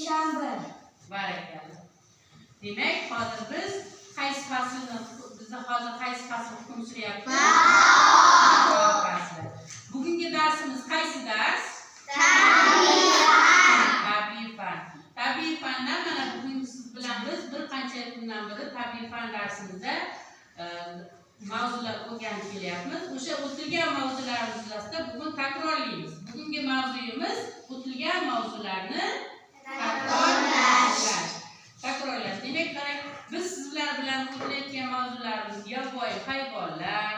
Seshanba. Barakalla. Demak, hozir biz qaysi faslni, bizni hozir qaysi fasl hukm suryapti? Bahor fasli. Bugungi darsimiz qaysi dars? Tabiiy fan. Tabiiy fandan mana bugun siz bilan biz bir qancha kundan beri tabiiy fan darsimizda mavzular o'rganib kelyapmiz. O'sha o'tilgan mavzularimiz yuzasida bugun takrorlaymiz. Bugungi mavzuyimiz o'tilgan mavzularni takrorlash. Takrorlash. Demak, qarang, biz sizlar bilan o'tilayotgan mavzularimiz yovvoyi hayvonlar,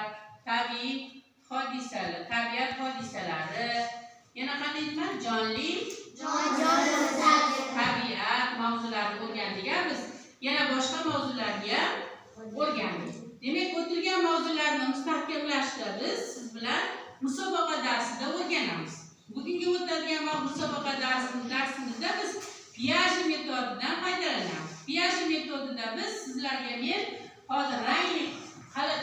tabiiy hodisalar, tabiat hodisalari, yana qanday deyman, jonli tabiat mavzularini o'rgandik. Biz yana boshqa mavzularni ham o'rgandik. Demak, o'tilgan mavzularni mustahkamlashda biz siz bilan musobaqa darsida o'rganamiz. Bugungi o'tadigan musobaqa darsimizda biz Piaget metodidan foydalanamiz. Piaget metodida biz sizlarga men hozir rangli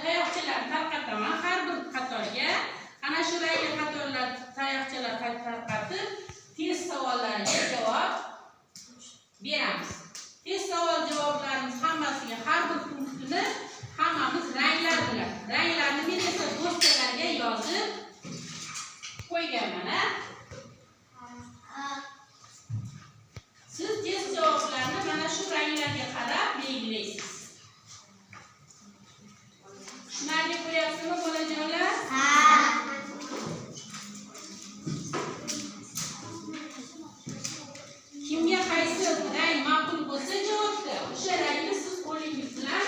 tayoqchalar tarqataman har bir qatorga. Ana shu rangli qatorlar tayoqchalar tarqatib test savollariga javob beramiz. Test savol javoblarimiz hammasiga har bir punktini hammamiz ranglar bilan. Ranglarni men esa doskalarga yozib qo'yganman. Siz test javoblarini mana shu ranglarga qarab belgilaysiz. Tushunarli bo'lyaptimi, bolajonlar? Kimga qaysi rang ma'qul bo'lsa javobda, o'sha rangni siz qo'lingiz bilan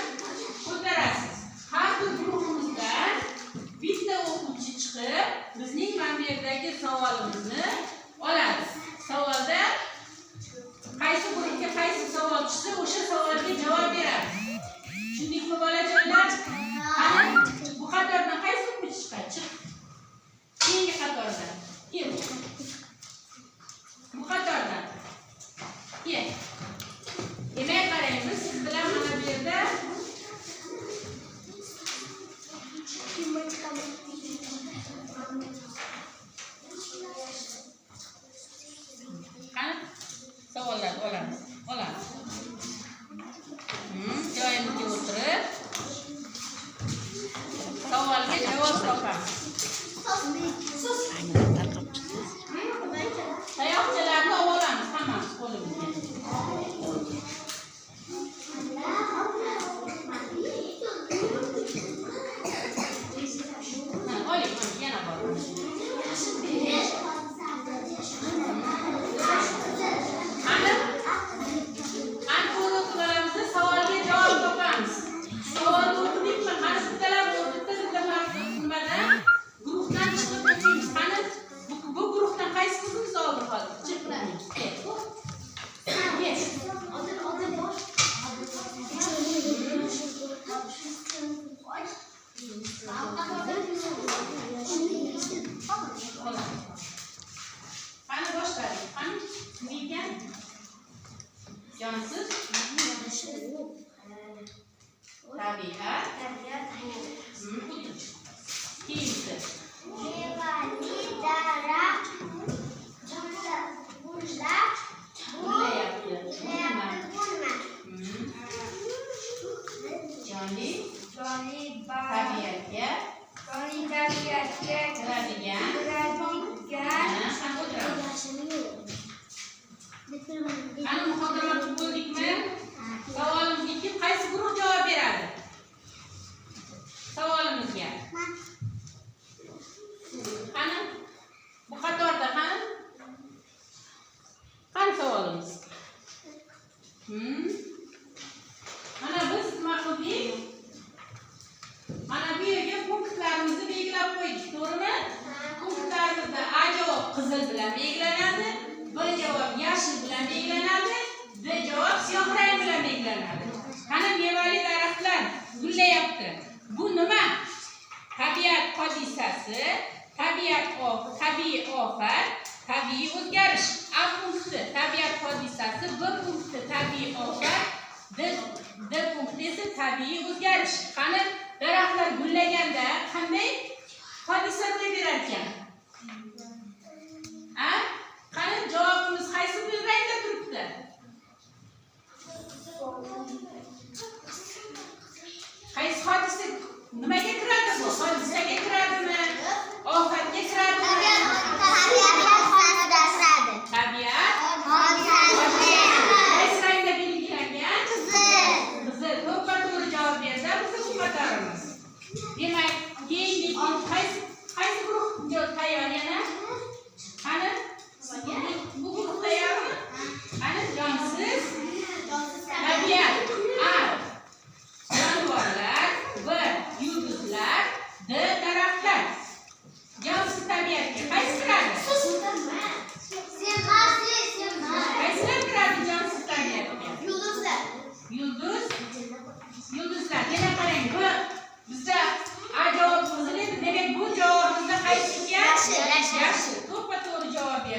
ko'tarasiz. Har bir guruhimizdan bitta o'quvchi chiqib, bizning mana bu yerdagi savolimizni oladi. Savolda qaysi guruhga qaysi savol tushsa, o'sha savolga javob beradi. Tushundikmi, bolajonlar? Qani, bu qatordan qaysi o'quvchi chiqadi? Chiq. Keyingi qatordan. Kel. Bu qatordan. Kel. Demak, qaraymiz, siz bilan mana bu yerda qani savollar olamiz. Olamiz. Joyimizga o'tirib savolga javob topamiz. Tayoqchalarni olamiz hammamiz qo'limizga. Ha, oling, mana yana bor. Qani? Qani o'qib olamizda savolga javob topamiz. Savolni o'qidikmi? Qani bittalab bitta nimadan guruhdan chiqib o'qiymiz. Qani bu guruhdan qaysi qizimiz oldi hozir? Chiq. Kel. Kel. Qani boshladik. Qani nima ekan? Jonsiz tabiat. O'tir. Keyingisi. Mevali daraxt gullab Gullayapti. Nima? bu nima? Jonli Jonli tabiatga jonli tabiatga kiradigan. kiradigan. Ha, qani o'tiramiz. Qani muhokama qilib bo'ldikmi? Savolimizga kim qaysi guruh javob beradi? Savolimizga. Qani? Bu qatorda qani? Qani savolimiz? Mana biz nima qildik? Mana bu yerga punktlarimizni belgilab qo'ydik, to'g'rimi? Punktlarimizda A javob qizil bilan belgilanadi, B javob yashil bilan belgilanadi, D javob siyoh rang bilan belgilanadi. Qani mevali daraxtlar gullayapti. Bu nima? Tabiat hodisasi, tabiat tabiiy ofat, tabiiy o'zgarish. A punkti tabiat hodisasi, B punkti tabiiy ofat, D punkti esa tabiiy o'zgarish. Qani daraxtlar gullaganda qanday hodisa ro'y berar ekan? A? Qani javobimiz qaysi rangda turibdi?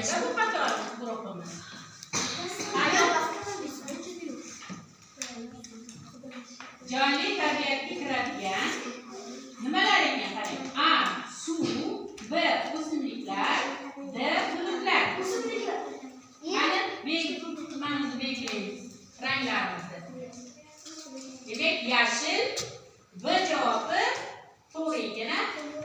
ekan bu qator guruhimiz. Qani, jonli tabiatga kiradigan nimalar ekan, qarang. A. Suv, B. O'simliklar, D. Bulutlar. Qani, nimamizni belgilaymiz, ranglarimizni. Demak, yashil, B javobi to'g'ri ekan, a?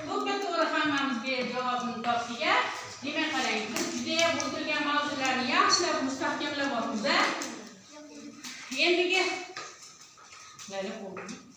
To'ppa to'g'ri hammamiz javobini topdik, a? Demak, qarang, biz judayam o'tilgan mavzularni yaxshilab mustahkamlab olamiz, a? Endigi. Layla, qo'l.